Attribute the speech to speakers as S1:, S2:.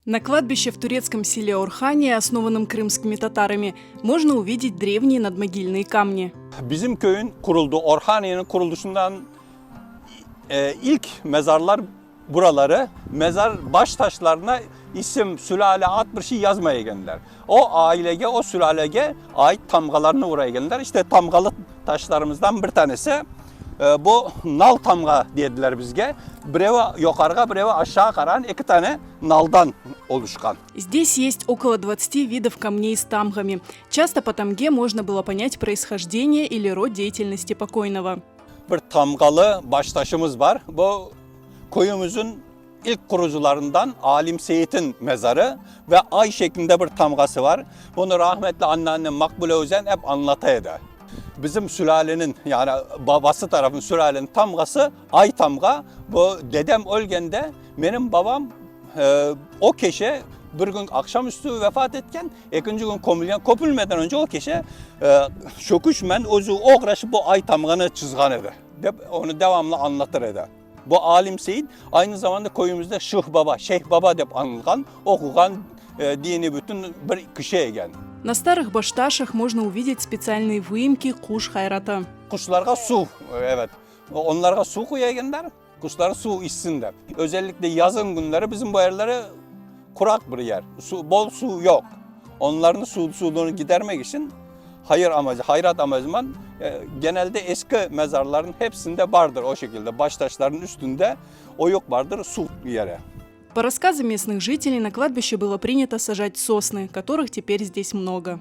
S1: На кладбище в турецком селе Орхания, основанном крымскими татарами, можно увидеть древние надмогильные камни.
S2: Bizim köyün quruldı, Orhaniyeniñ qurulışından ilk mezarlar buraları, mezar baş taşlarına isim, sülâle, ad bir şey yazmay ekenler. O ailege, o sülâlege ait tamğalarnı ura ekenler. İşte tamğalı taşlarımızdan bir tanesi bu nal tamğa dediler bizge. Birevi yuqarığa, birevi aşağı qarağan eki tane naldan oluşqan.
S1: Здесь есть около двадцати видов камней с тамгами. Часто по тамге можно было понять происхождение или род деятельности покойного.
S2: Bir tamğalı baştaşımız bar. Bu köyümizin ilk qurucılarından Alim Seyit'in mezarı ve ay şeklinde bir tamğası bar. Bunı rahmetli anneannem Makbule Özen ep añlata edi. Bizim sülâlenin, yani babası tarafın sülâlenin tamğası ay tamğa. Bu dedem ölgende menim babam o keşe bir kün aqşam üstü vefat etken, ekinci kün kömülgen. Köpülmeden önce o keşe çöküşmen özü oğraşıp bu ay tamğanı çızğan edi, dep onı devamlı añlatır edi. Bu Alim Seyit aynı zamanda köyümizde Şıh Baba, Şeyh Baba dep añılğan, oquğan, dini bütün bir kişi eken.
S1: Na starых baştaşах можно uvidet spetsialnıye vyimki Quş hayratı.
S2: Quşlarğa suv, evet, onlarğa suv qoya ekenler, quşlar suv içsin dep. Özellikle yazın künleri bizim bu yerleri quraq bir yer, suv, bol suv yoq. Onlarnıñ suvsuzluğını gidermek içün hayır amacı, hayrat amacıman genelde eski mezarlarnıñ hepsinde bardır o şekilde, baş taşlarnıñ üstünde oyuq bardır, suv yeri.
S1: По рассказам местных жителей, на кладбище было принято сажать сосны, которых теперь здесь много.